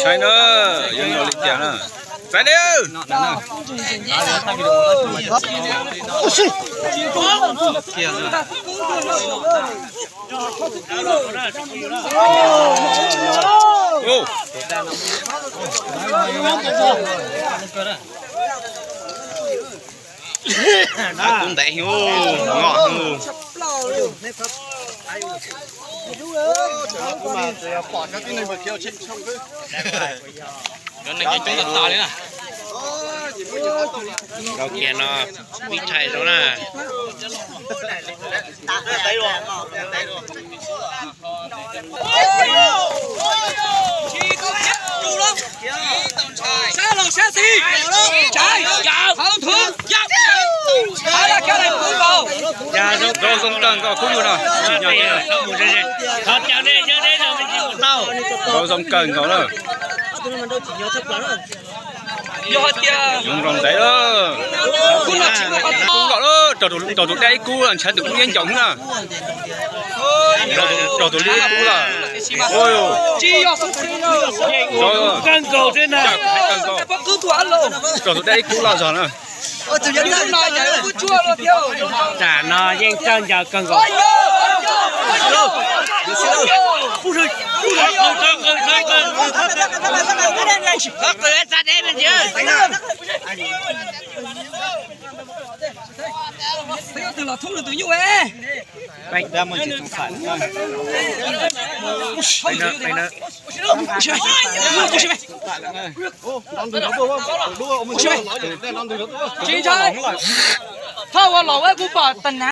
Saib na, yuav nkaus li cas na. Txav li. Kuv ntev heev, ngom heev. Cov kiag no, ib tshais rau na. Zaub zoo kawg nkaus kub yug no. Zaub zoo kawg nkaus na. Zoo nraug ntev lawm. Kub los, raug tus dej ib kub los ntshav tus kub yeej ncaus na. Raug tus liab ib kub lawm. Kawg nkaus thiab na. Raug tus dej ib kub lawm zog na. Tam no yeej txawj ncaws kawg nkaus. Tsis ntshai, phauj ua los wb kuj pom tag na.